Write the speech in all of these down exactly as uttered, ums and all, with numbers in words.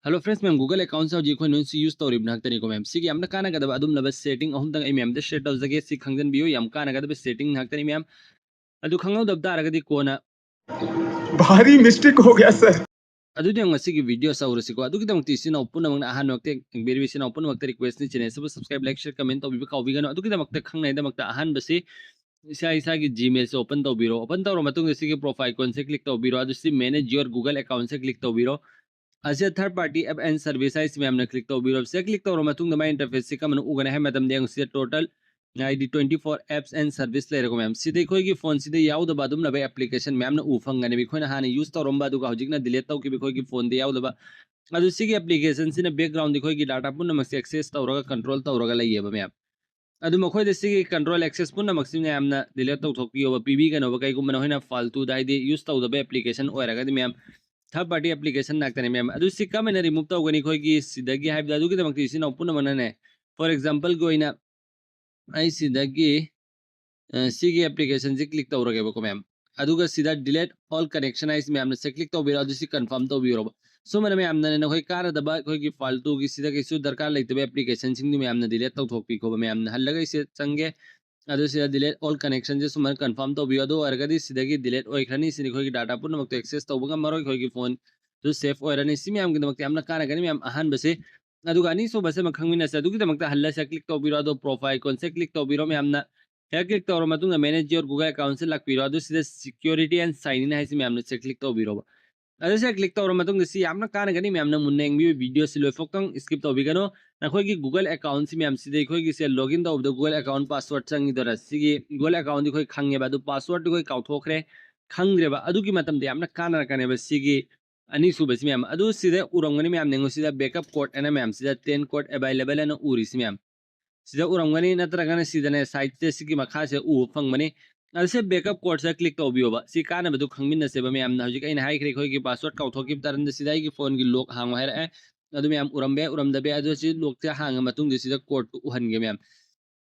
Hello friends, ꯃꯌꯥꯝ, Google account ꯁꯦ ꯍꯧꯖꯤꯛ ꯑꯩꯈꯣꯏ ꯅꯣꯏꯅꯁꯨ use ꯇꯧꯔꯤꯕ ꯉꯥꯛꯇꯅꯤꯀꯣ ꯃꯌꯥꯝ꯫ ꯁꯤꯒꯤ ꯌꯥꯝꯅ ꯀꯥꯟꯅꯒꯗꯕ ꯑꯗꯨꯝꯂꯕ setting ꯑꯍꯨꯝꯗꯪ ꯑꯩ ꯃꯌꯥꯝꯗ share ꯇꯧꯖꯒꯦ꯫ ꯁꯤ ꯈꯪꯖꯟꯕꯤꯌꯨ, ꯌꯥꯝ ꯀꯥꯟꯅꯒꯗꯕ setting ꯉꯥꯛꯇꯅꯤ ꯃꯌꯥꯝ꯫ ꯑꯗꯨ ꯈꯪꯍꯧꯗꯕ ꯇꯥꯔꯒꯗꯤ ꯀꯣꯟꯅ भारी मिस्टेक हो गया सर। ꯑꯗꯨꯗꯤ ꯉꯁꯤꯒꯤ video ꯁꯦ ꯍꯧꯔꯁꯤꯀꯣ꯫ ꯑꯗꯨꯒꯤꯗꯃꯛꯇ ꯏꯆꯤꯟ ꯏꯅꯥꯎ ꯄꯨꯝꯅꯃꯛꯅ ꯑꯍꯥꯟꯕꯃꯛꯇ ꯏꯆꯤꯟ ꯏꯅꯥꯎ ꯄꯨꯝꯅꯃꯛꯇ request ꯅꯤ, channel ꯑꯁꯤꯕꯨ subscribe, like, share, comment ꯇꯧꯕꯤꯕ ꯀꯥꯎꯕꯤꯒꯅꯨ꯫ ꯑꯗꯨꯒꯤꯗꯃꯛꯇ ꯈꯪꯅꯉꯥꯏꯗꯃꯛꯇ ꯑꯍꯥꯟꯕꯁꯤ ꯏꯁꯥ ꯏꯁꯥꯒꯤ Gmail ꯁꯦ open ꯇꯧꯕꯤꯔꯣ꯫ Open ꯇꯧꯔ ꯃꯇꯨꯡꯗ ꯁꯤꯒꯤ profile icon ꯁꯦ click ꯇꯧꯕꯤꯔꯣ꯫ ꯑꯗꯨ ꯁꯤ manage your Google account say click ꯇꯧꯕꯤꯔꯣ꯫ ꯑꯁꯤꯗ third party app and service ꯍꯥꯏꯁꯤ ꯃꯌꯥꯝꯅ click ꯇꯧꯕꯤꯔꯣ꯫ ꯁꯤꯗ click ꯇꯧꯔ ꯃꯇꯨꯡꯗ ꯃꯥꯏ interface ꯁꯤ ꯀꯃꯥꯏꯅ ꯎꯒꯅꯤ ꯍꯥꯏꯕ ꯃꯇꯝꯗ ꯌꯦꯡꯉꯨ, ꯁꯤꯗ total ꯍꯥꯏꯗꯤ twenty four apps and service ꯂꯩꯔꯦꯀꯣ ꯃꯌꯥꯝ꯫ ꯁꯤꯗ ꯑꯩꯈꯣꯏꯒꯤ phone ꯁꯤꯗ ꯌꯥꯎꯗꯕ ꯑꯗꯨꯝꯂꯕ application ꯃꯌꯥꯝꯅ ꯎ ꯐꯪꯒꯅꯦꯕ꯫ ꯑꯩꯈꯣꯏꯅ ꯍꯥꯟꯅ use ꯇꯧꯔꯝꯕ ꯑꯗꯨꯒ ꯍꯧꯖꯤꯛꯅ delete ꯇꯧꯈꯤꯕ ꯑꯩꯈꯣꯏꯒꯤ phone ꯗ ꯌꯥꯎꯗꯕ꯫ ꯑꯗꯨ ꯁꯤꯒꯤ application ꯁꯤꯅ background ꯗ ꯑꯩꯈꯣꯏꯒꯤ data ꯄꯨꯝꯅꯃꯛꯁꯦ access ꯇꯧꯔꯒ control ꯇꯧꯔꯒ ꯂꯩꯌꯦꯕ ꯃꯌꯥꯝ꯫ ꯑꯗꯨ ꯃꯈꯣꯏꯗ ꯁꯤꯒꯤ control access ꯄꯨꯝꯅꯃꯛꯁꯤ ꯃꯌꯥꯝꯅ delete ꯇꯧꯊꯣꯛꯄꯤꯌꯣꯕ, ꯄꯤꯕꯤꯒꯅꯣꯕ꯫ ꯀꯩꯒꯨꯝꯕ ꯅꯈꯣꯏꯅ ꯐꯥꯜꯇꯨꯗ ꯍꯥꯏꯗꯤ use ꯇꯧꯗꯕ application ꯑꯣꯏꯔꯒꯗꯤ ꯃꯌꯥꯝ, third party application ꯉꯥꯛꯇꯅꯦ ꯃꯌꯥꯝ꯫ ꯑꯗꯨ ꯁꯤ ꯀꯃꯥꯏꯅ remove ꯇꯧꯒꯅꯤ ꯑꯩꯈꯣꯏꯒꯤ ꯁꯤꯗꯒꯤ ꯍꯥꯏꯕꯗ, ꯑꯗꯨꯒꯤꯗꯃꯛꯇ ꯏꯆꯤꯟ ꯏꯅꯥꯎ ꯄꯨꯝꯅꯃꯛꯅꯅꯦ, for example ꯒꯤ ꯑꯣꯏꯅ ꯑꯩ ꯁꯤꯗꯒꯤ, ꯑ, ꯁꯤꯒꯤ application ꯁꯤ click ꯇꯧꯔꯒꯦꯕꯀꯣ ꯃꯌꯥꯝ꯫ ꯑꯗꯨꯒ ꯁꯤꯗ delete all connection ꯍꯥꯏꯁꯤ ꯃꯌꯥꯝꯅ ꯁꯤ click ꯇꯧꯕꯤꯔꯣ, ꯑꯗꯨ ꯁꯤ confirm ꯇꯧꯕꯤꯔꯣꯕ꯫ ꯁꯨꯃꯥꯏꯅ ꯃꯌꯥꯝꯅ ꯅꯈꯣꯏ ꯀꯥꯟꯅꯗꯕ ꯑꯩꯈꯣꯏꯒꯤ ꯐꯥꯜꯇꯨꯒꯤ ꯁꯤꯗ ꯀꯩꯁꯨ ꯗꯔꯀꯥꯔ ꯂꯩꯇꯕ application ꯁꯤꯡꯗꯨ ꯃꯌꯥꯝꯅ delete ꯇꯧꯊꯣꯛꯄꯤꯈꯣꯕ꯫ ꯃꯌꯥꯝꯅ ꯍꯜꯂꯒ ꯑꯩ ꯁꯤꯗ ꯆꯪꯒꯦ, ꯑꯗꯨ ꯁꯤꯗ delete all connection ꯁꯦ ꯁꯨꯃꯥꯏꯅ confirm ꯇꯧꯕꯤꯌꯣ꯫ ꯑꯗꯨ ꯑꯣꯏꯔꯒꯗꯤ ꯁꯤꯗꯒꯤ delete ꯑꯣꯏꯈ꯭ꯔꯅꯤ, ꯁꯤꯗꯤ ꯑꯩꯈꯣꯏꯒꯤ data ꯄꯨꯝꯅꯃꯛꯇꯣ access ꯇꯧꯕ ꯉꯝꯃꯔꯣꯏ, ꯑꯩꯈꯣꯏꯒꯤ phone ꯗꯨ safe ꯑꯣꯏꯔꯅꯤ꯫ ꯁꯤ ꯃꯌꯥꯝꯒꯤꯗꯃꯛꯇ ꯌꯥꯝꯅ ꯀꯥꯟꯅꯒꯅꯤ ꯃꯌꯥꯝ, ꯑꯍꯥꯟꯕꯁꯦ꯫ ꯑꯗꯨꯒ ꯑꯅꯤꯁꯨꯕꯁꯦ ꯑꯃ ꯈꯪꯃꯤꯟꯅꯁꯦ꯫ ꯑꯗꯨꯒꯤꯗꯃꯛꯇ ꯍꯜꯂꯁꯦ, click ꯇꯧꯕꯤꯔꯣ, ꯑꯗꯣ profile icon ꯁꯦ click ꯇꯧꯕꯤꯔꯣ ꯃꯌꯥꯝꯅ꯫ ꯍꯦꯛ click ꯇꯧꯔ ꯃꯇꯨꯡꯗ manage your Google account ꯁꯦ ꯂꯥꯛꯄꯤꯔꯣ꯫ ꯑꯗꯨ ꯁꯤꯗ security and sign in ꯍꯥꯏꯁꯤ ꯃꯌꯥꯝꯅ ꯁꯤ click ꯇꯧꯕꯤꯔꯣꯕ꯫ ꯑꯗꯨ ꯁꯤ click ꯇꯧꯔ ꯃꯇꯨꯡꯗ ꯁꯤ ꯌꯥꯝꯅ ꯀꯥꯟꯅꯒꯅꯤ ꯃꯌꯥꯝꯅ, ꯃꯨꯟꯅ ꯌꯦꯡꯕꯤꯌꯨ, video ꯁꯤ ꯂꯣꯏꯐꯥꯎꯇꯪ skip ꯇꯧꯕꯤꯒꯅꯨ꯫ ꯅꯈꯣꯏꯒꯤ Google account ꯁꯤ ꯃꯌꯥꯝ ꯁꯤꯗ ꯑꯩꯈꯣꯏꯒꯤꯁꯦ login ꯇꯧꯕꯗ Google account password ꯆꯪꯉꯤꯗꯅ, ꯁꯤꯒꯤ Google account ꯗꯤ ꯑꯩꯈꯣꯏ ꯈꯪꯉꯦꯕ, ꯑꯗꯨ password ꯗꯤ ꯑꯩꯈꯣꯏ ꯀꯥꯎꯊꯣꯛꯈ꯭ꯔꯦ, ꯈꯪꯗ꯭ꯔꯦꯕ꯫ ꯑꯗꯨꯒꯤ ꯃꯇꯝꯗ ꯌꯥꯝꯅ ꯀꯥꯟꯅꯔꯛꯀꯅꯦꯕ ꯁꯤꯒꯤ ꯑꯅꯤꯁꯨꯕꯁꯤ ꯃꯌꯥꯝ꯫ ꯑꯗꯨ ꯁꯤꯗ ꯎꯔꯝꯒꯅꯤ ꯃꯌꯥꯝ, ꯌꯦꯡꯉꯨ, ꯁꯤꯗ backup code ꯑꯅ ꯃꯌꯥꯝ, ꯁꯤꯗ ten code available ꯑꯅ ꯎꯔꯤꯁꯤ ꯃꯌꯥꯝ꯫ ꯁꯤꯗ ꯎꯔꯝꯒꯅꯤ, ꯅꯠꯇ꯭ꯔꯒꯅ ꯁꯤꯗꯅꯦ, side ꯁꯦ ꯁꯤꯒꯤ ꯃꯈꯥꯁꯦ ꯎꯕ ꯐꯪꯕꯅꯤ꯫ ꯑꯗꯨ ꯁꯤ backup code ꯁꯦ click ꯇꯧꯕꯤꯌꯣꯕ꯫ ꯁꯤ ꯀꯥꯟꯅꯕꯗꯨ ꯈꯪꯃꯤꯟꯅꯁꯦꯕ ꯃꯌꯥꯝꯅ꯫ ꯍꯧꯖꯤꯛ ꯑꯩꯅ ꯍꯥꯏꯈ꯭ꯔꯦ, ꯑꯩꯈꯣꯏꯒꯤ password ꯀꯥꯎꯊꯣꯛꯈꯤꯕ ꯇꯥꯔꯝꯗ ꯁꯤꯗ ꯑꯩꯒꯤ phone ꯒꯤ lock ꯍꯥꯡꯉꯣ ꯍꯥꯏꯔꯛꯑꯦ꯫ ꯑꯗꯨ ꯃꯌꯥꯝ ꯎꯔꯝꯕ ꯌꯥꯏ, ꯎꯔꯝꯗꯕ ꯌꯥꯏ꯫ ꯑꯗꯨ ꯁꯤ lock ꯁꯦ ꯍꯥꯡꯉ ꯃꯇꯨꯡꯗ ꯁꯤꯗ code ꯇꯨ ꯎꯍꯟꯒꯦ ꯃꯌꯥꯝ꯫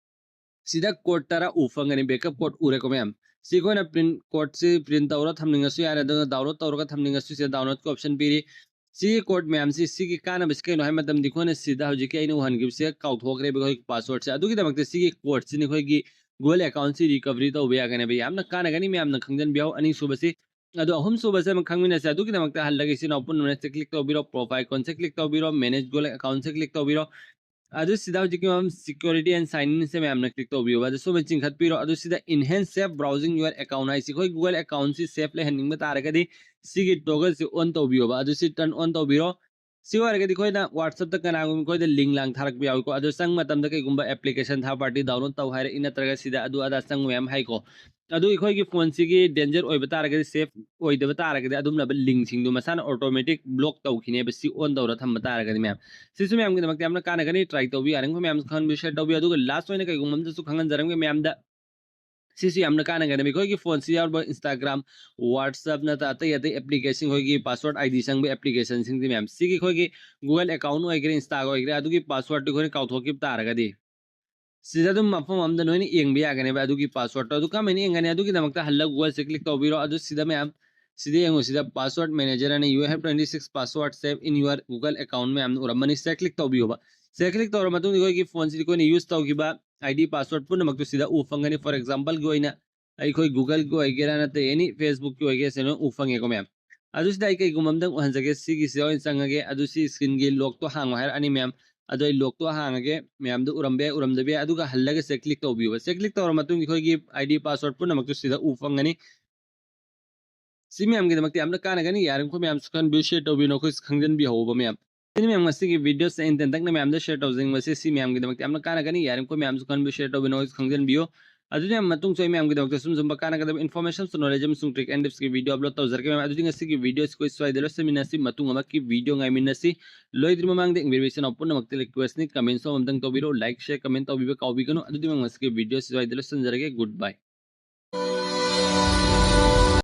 ꯁꯤꯗ code ꯇꯔꯥ ꯎ ꯐꯪꯒꯅꯤ, backup code ꯎꯔꯦꯀꯣ ꯃꯌꯥꯝ꯫ ꯁꯤ ꯑꯩꯈꯣꯏꯅ print, code ꯁꯤ print ꯇꯧꯔ ꯊꯝꯅꯤꯡꯉꯁꯨ ꯌꯥꯔꯦ, ꯑꯗꯨꯒ download ꯇꯧꯔꯒ ꯊꯝꯅꯤꯡꯉꯁꯨ ꯁꯤꯗ download ꯀꯤ option ꯄꯤꯔꯤ꯫ ꯁꯤꯒꯤ ꯀꯣꯗ ꯃꯌꯥꯝꯁꯤ, ꯁꯤꯒꯤ ꯀꯥꯟꯅꯕꯁꯤ ꯀꯩꯅꯣ ꯍꯥꯏꯕ ꯃꯇꯝꯗ, ꯑꯩꯈꯣꯏꯅ ꯁꯤꯗ ꯍꯧꯖꯤꯛꯀꯤ ꯑꯩꯅ ꯎꯍꯟꯈꯤꯕꯁꯦ ꯀꯥꯎꯊꯣꯛꯈ꯭ꯔꯦꯕ ꯑꯩꯈꯣꯏꯒꯤ ꯄꯥꯁꯋꯥꯔꯗꯁꯦ꯫ ꯑꯗꯨꯒꯤꯗꯃꯛꯇ ꯁꯤꯒꯤ ꯀꯣꯗꯁꯤꯅ ꯑꯩꯈꯣꯏꯒꯤ Google ꯑꯦꯀꯥꯎꯟꯁꯤ ꯔꯤꯀꯕꯔꯤ ꯇꯧꯕ ꯌꯥꯒꯅꯦꯕ꯫ ꯌꯥꯝꯅ ꯀꯥꯟꯅꯒꯅꯤ, ꯃꯌꯥꯝꯅ ꯈꯪꯖꯟꯕꯤꯌꯨ꯫ ꯑꯅꯤꯁꯨꯕꯁꯤ, ꯑꯗꯣ ꯑꯍꯨꯝꯁꯨꯕꯁꯦ ꯑꯃ ꯈꯪꯃꯤꯟꯅꯁꯦ꯫ ꯑꯗꯨꯒꯤꯗꯃꯛꯇ ꯍꯜꯂꯒ ꯏꯆꯤꯟ ꯏꯅꯥꯎ ꯄꯨꯝꯅꯃꯛꯅ ꯁꯤ ꯀ꯭ꯂꯤꯛ ꯇꯧꯕꯤꯔꯣ, ꯄ꯭ꯔꯣꯐꯥꯏꯜ ꯑꯥꯏꯀꯣꯟꯁꯦ ꯀ꯭ꯂꯤꯛ ꯇꯧꯕꯤꯔꯣ, ꯃꯦꯅꯦꯖ ꯒꯨꯒꯜ ꯑꯦꯀꯥꯎꯟꯁꯦ ꯀ꯭ꯂꯤꯛ ꯇꯧꯕꯤꯔꯣ꯫ ꯑꯗꯨ ꯁꯤꯗ ꯍꯧꯖꯤꯛꯀꯤ ꯃꯌꯥꯝ security and sign in ꯁꯦ ꯃꯌꯥꯝꯅ ꯀ꯭ꯂꯤꯛ ꯇꯧꯕꯤꯌꯣꯕ꯫ ꯑꯗꯨ ꯁꯨꯃꯥꯏꯅ ꯆꯤꯡꯈꯠꯄꯤꯔꯣ꯫ ꯑꯗꯨ ꯁꯤꯗ enhance safe browsing your account ꯍꯥꯏꯁꯤ, ꯑꯩꯈꯣꯏ ꯒꯨꯒꯜ ꯑꯦꯀꯥꯎꯟꯁꯤ ꯁꯦꯐ ꯂꯩꯍꯟꯅꯤꯡꯕ ꯇꯥꯔꯒꯗꯤ ꯁꯤꯒꯤ ꯇꯣꯒꯜꯁꯤ ꯑꯣꯟ ꯇꯧꯕꯤꯌꯣꯕ꯫ ꯑꯗꯨ ꯁꯤ ꯇꯔꯟ ꯑꯣꯟ ꯇꯧꯕꯤꯔꯣ꯫ ꯁꯤ ꯑꯣꯏꯔꯒꯗꯤ ꯑꯩꯈꯣꯏꯅ WhatsApp ꯇ ꯀꯅꯥꯒꯨꯝꯕ ꯑꯩꯈꯣꯏꯗ ꯂꯤꯡ ꯂꯥꯡ ꯊꯥꯔꯛꯄ ꯌꯥꯎꯏꯀꯣ꯫ ꯑꯗꯨ ꯆꯪꯕ ꯃꯇꯝꯗ ꯀꯩꯒꯨꯝꯕ ꯑꯦꯄ꯭ꯂꯤꯀꯦꯁꯟ ꯊꯥꯔꯗ ꯄꯥꯔꯇꯤ ꯗꯥꯎꯟꯂꯣꯗ ꯇꯧ ꯍꯥꯏꯔꯦ, ꯏ ꯅꯠꯇ꯭ꯔꯒ ꯁꯤꯗ ꯑꯗꯨ ꯑꯗꯥ ꯆꯪꯕ ꯃꯌꯥꯝ ꯍꯥꯏꯀꯣ꯫ ꯑꯗꯨ ꯑꯩꯈꯣꯏꯒꯤ ꯐꯣꯟꯁꯤꯒꯤ ꯗꯦꯟꯖꯔ ꯑꯣꯏꯕ ꯇꯥꯔꯒꯗꯤ, ꯁꯦꯐ ꯑꯣꯏꯗꯕ ꯇꯥꯔꯒꯗꯤ ꯑꯗꯨꯝꯂꯕ ꯂꯤꯡꯁꯤꯡꯗꯨ ꯃꯁꯥꯅ ꯑꯣꯇꯣꯃꯦꯇꯤꯛ ꯕ꯭ꯂꯣꯛ ꯇꯧꯈꯤꯅꯦꯕ, ꯁꯤ ꯑꯣꯟ ꯇꯧꯔ ꯊꯝꯕ ꯇꯥꯔꯒꯗꯤ ꯃꯌꯥꯝ꯫ ꯁꯤꯁꯨ ꯃꯌꯥꯝꯒꯤꯗꯃꯛꯇ ꯌꯥꯝꯅ ꯀꯥꯟꯅꯒꯅꯤ, ꯇ꯭ꯔꯥꯏ ꯇꯧꯕꯤꯌꯨ꯫ ꯌꯥꯔꯤꯕ ꯃꯌꯥꯝꯁꯨ ꯈꯪꯍꯟꯕꯤꯌꯨ, ꯁꯤꯌꯔ ꯇꯧꯕꯤꯌꯨ꯫ ꯑꯗꯨꯒ ꯂꯥꯁ ꯑꯣꯏꯅ ꯀꯩꯒꯨꯝꯕ ꯑꯃꯗꯁꯨ ꯈꯪꯍꯟꯖꯔꯝꯒꯦ ꯃꯌꯥꯝꯗ, ꯁꯤꯁꯨ ꯌꯥꯝꯅ ꯀꯥꯟꯅꯒꯅꯤ꯫ ꯑꯩꯈꯣꯏꯒꯤ ꯐꯣꯟꯁꯤ ꯌꯥꯎꯔꯤꯕ Instagram, WhatsApp ꯅꯠꯇ꯭ꯔ ꯑꯇꯩ ꯑꯇꯩ ꯑꯦꯄ꯭ꯂꯤꯀꯦꯁꯟ, ꯑꯩꯈꯣꯏꯒꯤ ꯄꯥꯁꯋꯥꯔꯗ ꯑꯥꯏ ꯗꯤ ꯆꯪꯕ ꯑꯦꯄ꯭ꯂꯤꯀꯦꯁꯟꯁꯤꯡꯁꯤ ꯃꯌꯥꯝ, ꯁꯤꯒꯤ ꯑꯩꯈꯣꯏꯒꯤ ꯒꯨꯒꯜ ꯑꯦꯀꯥꯎꯟ ꯑꯣꯏꯒꯦꯔꯥ, ꯏꯟꯁꯇꯥꯒ ꯑꯣꯏꯒꯦꯔꯥ, ꯑꯗꯨꯒꯤ ꯄꯥꯁꯋꯥꯔꯗꯇꯨ ꯑꯩꯈꯣꯏꯅ ꯀꯥꯎꯊꯣꯛꯈꯤꯕ ꯇꯥꯔꯒꯗꯤ ꯁꯤꯗ ꯑꯗꯨꯝ ꯃꯐꯝ ꯑꯃꯗ ꯅꯣꯏꯅ ꯌꯦꯡꯕ ꯌꯥꯒꯅꯦꯕ ꯑꯗꯨꯒꯤ ꯄꯥꯁꯋꯥꯔꯗꯇꯣ꯫ ꯑꯗꯨ ꯀꯃꯥꯏꯅ ꯌꯦꯡꯒꯅꯤ? ꯑꯗꯨꯒꯤꯗꯃꯛꯇ ꯍꯜꯂꯒ ꯒꯨꯒꯜꯁꯦ ꯀ꯭ꯂꯤꯛ ꯇꯧꯕꯤꯔꯣ꯫ ꯑꯗꯨ ꯁꯤꯗ ꯃꯌꯥꯝ, ꯁꯤꯗ ꯌꯦꯡꯉꯨ, ꯁꯤꯗ password manager ꯑꯅ "You have twenty six password saved in your Google account" ꯃꯌꯥꯝꯅ ꯎꯔꯝꯃꯅꯤ꯫ ꯁꯤꯗ ꯀ꯭ꯂꯤꯛ ꯇꯧꯕꯤꯌꯣꯕ꯫ ꯁꯤꯗ ꯀ꯭ꯂꯤꯛ ꯇꯧꯔ ꯃꯇꯨꯡꯗ ꯑꯩꯈꯣꯏꯒꯤ ꯐꯣꯟꯁꯤꯗ ꯑꯩꯈꯣꯏꯅ ꯌꯨꯁ ꯇꯧꯈꯤꯕ ꯑꯥꯏ ꯗꯤ ꯄꯥꯁꯋꯥꯔꯗ ꯄꯨꯝꯅꯃꯛꯇꯨ ꯁꯤꯗ ꯎ ꯐꯪꯒꯅꯤ꯫ ꯐꯣꯔ ꯑꯦꯛꯖꯥꯝꯄꯜꯒꯤ ꯑꯣꯏꯅ ꯑꯩꯈꯣꯏ ꯒꯨꯒꯜꯒꯤ ꯑꯣꯏꯒꯦꯔꯥ ꯅꯠꯇ꯭ꯔꯒ ꯑꯦꯅꯤ ꯐꯦꯁꯕꯨꯛꯀꯤ ꯑꯣꯏꯒꯦꯔꯥ, ꯁꯤꯗ ꯂꯣꯏꯅ ꯎ ꯐꯪꯉꯦꯀꯣ ꯃꯌꯥꯝ꯫ ꯑꯗꯨ ꯁꯤꯗ ꯑꯩ ꯀꯩꯒꯨꯝꯕ ꯑꯝꯇꯪ ꯎꯍꯟꯖꯒꯦ꯫ ꯁꯤꯒꯤꯁꯤꯗ ꯑꯣꯏꯅ ꯆꯪꯉꯒꯦ꯫ ꯑꯗꯨ ꯁꯤ ꯁ꯭ꯀ꯭ꯔꯤꯟꯒꯤ ꯂꯣꯛꯇꯣ ꯍꯥꯡꯉꯣ ꯍꯥꯏꯔꯛꯑꯅꯤ ꯃꯌꯥꯝ꯫ ꯑꯗꯣ ꯑꯩ ꯂꯣꯛꯇꯣ ꯍꯥꯡꯉꯒꯦ꯫ ꯃꯌꯥꯝꯗꯣ ꯎꯔꯝꯕ ꯌꯥꯏ, ꯎꯔꯝꯗꯕ ꯌꯥꯏ꯫ ꯑꯗꯨꯒ ꯍꯜꯂꯒ ꯁꯤꯗ ꯀ꯭ꯂꯤꯛ ꯇꯧꯕꯤꯌꯣꯕ꯫ ꯁꯤꯗ ꯀ꯭ꯂꯤꯛ ꯇꯧꯔ ꯃꯇꯨꯡꯗ ꯑꯩꯈꯣꯏꯒꯤ ꯑꯥꯏ ꯗꯤ ꯄꯥꯁꯋꯥꯔꯗ ꯄꯨꯝꯅꯃꯛꯇꯨ ꯁꯤꯗ ꯎ ꯐꯪꯒꯅꯤ꯫ ꯁꯤ ꯃꯌꯥꯝꯒꯤꯗꯃꯛꯇ ꯌꯥꯝꯅ ꯀꯥꯟꯅꯒꯅꯤ꯫ ꯌꯥꯔꯤꯕꯃꯈꯩ ꯃꯌꯥꯝꯁꯨ ꯈꯟꯕꯤꯌꯨ, ꯁꯤꯌꯔ ꯇꯧꯕꯤꯌꯨ, ꯅꯈꯣꯏꯁꯨ ꯈꯪꯖꯤꯟꯕꯤꯍꯧꯕ ꯃꯌꯥꯝ꯫ ꯁꯤꯅꯤ ꯃꯌꯥꯝ ꯉꯁꯤꯒꯤ ꯚꯤꯗꯤꯑꯣꯁꯦ ꯑꯩꯅ ꯇꯦꯟꯇꯛꯅ ꯃꯌꯥꯝꯗ ꯁꯤꯌꯔ ꯇꯧꯖꯅꯤꯡꯕꯁꯦ꯫ ꯁꯤ ꯃꯌꯥꯝꯒꯤꯗꯃꯛꯇ ꯌꯥꯝꯅ ꯀꯥꯟꯅꯒꯅꯤ꯫ ꯌꯥꯔꯤꯕꯃꯈꯩ ꯃꯌꯥꯝꯁꯨ ꯈꯟꯕꯤꯌꯨ, ꯁꯤꯌꯔ ꯇꯧꯕꯤꯌꯨ, ꯅꯈꯣꯏꯁꯨ ꯈꯪꯖꯤꯟꯕꯤꯌꯨ꯫ ꯑꯗꯨꯅ ꯃꯇꯨꯡꯁꯨ ꯑꯩ ꯃꯌꯥꯝꯒꯤꯗꯃꯛꯇ ꯁꯨꯝ ꯁꯨꯝꯕ ꯀꯥꯟꯅꯒꯗꯕ information, knowledge ꯑꯃꯁꯨꯡ trick and tipsꯀꯤ ꯚꯤꯗꯤꯑꯣ ꯑꯞꯂꯣꯗ ꯇꯧꯖꯔꯛꯀꯦ ꯃꯌꯥꯝ꯫ ꯑꯗꯨꯗꯤ ꯉꯁꯤꯒꯤ ꯚꯤꯗꯤꯑꯣꯁꯤ ꯑꯩꯈꯣꯏ ꯁ꯭ꯋꯥꯏꯗ ꯂꯣꯏꯁꯤꯟꯃꯤꯟꯅꯁꯤ꯫ ꯃꯇꯨꯡ ꯑꯃꯒꯤ ꯚꯤꯗꯤꯑꯣ ꯉꯥꯏꯃꯤꯟꯅꯁꯤ꯫ ꯂꯣꯏꯗ꯭ꯔꯤ ꯃꯃꯥꯡꯗ ꯏꯪꯕꯤꯔꯕ ꯏꯆꯤꯟ ꯏꯅꯥꯎ ꯄꯨꯝꯅꯃꯛꯇ ꯔꯤꯀ꯭ꯋꯦꯁꯅꯤ, ꯀꯃꯦꯟꯁ ꯑꯃꯇꯪ ꯇꯧꯕꯤꯔꯣ, ꯂꯥꯏꯛ, ꯁꯤꯌꯔ, ꯀꯃꯦꯟ ꯇꯧꯕꯤꯕ ꯀꯥꯎꯕꯤꯒꯅꯨ꯫ ꯑꯗꯨꯗꯤ ꯃꯌꯥꯝ ꯉꯁꯤꯒꯤ ꯚꯤꯗꯤꯑꯣꯁꯤ ꯁ꯭ꯋꯥꯏꯗ ꯂꯣꯏꯁꯤꯟꯖꯔꯒꯦ꯫ ꯒꯨꯗ ꯕꯥꯏ꯫